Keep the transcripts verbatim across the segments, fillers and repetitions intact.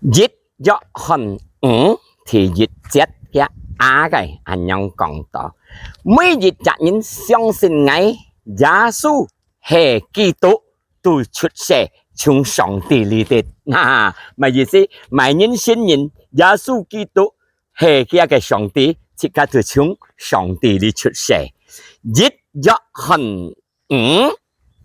一約翰五第一節个A个恁樣講到：每一隻人相信𠊎，耶穌係基督，都出世從上帝裡的。哈，麼个意思？麼人信認耶穌基督係佢个上帝，自家就從上帝裡出世。一約翰五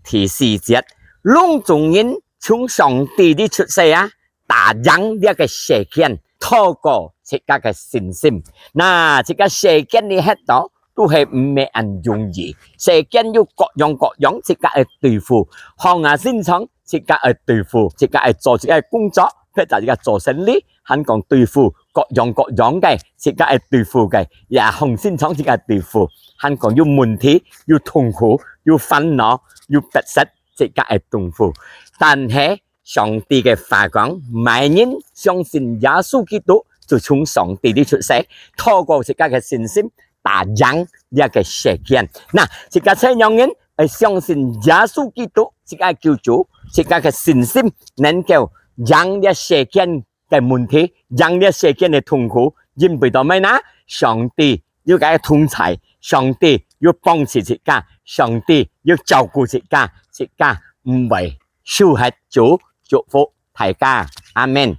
第四節，攏總人從上帝裡出世啊，打贏這个世間，透過自家个信心。那自家世間裡歇到，都係毋係恁容易。世間有各樣各樣自家个對付，行啊，身上自家个對付，自家个做自家个工作，或者自家做生理，還講對付各樣各樣个自家个對付个，也行身上自家个對付，還講有問題、有痛苦、有煩惱、有逼塞，自家个痛苦。但係上帝个話講，麼人相信耶穌基督，就從上帝裡出世，透過自家个信心，打贏這个世間。那自家這樣人愛相信耶穌基督，自家个救主，自家个信心能夠贏這世間个問題，贏這世間个痛苦，因為到麼个呢？上帝有佢个同在，上帝有幫助自家，上帝有照顧自家，自家毋會輸忒。主祝福大家，阿門。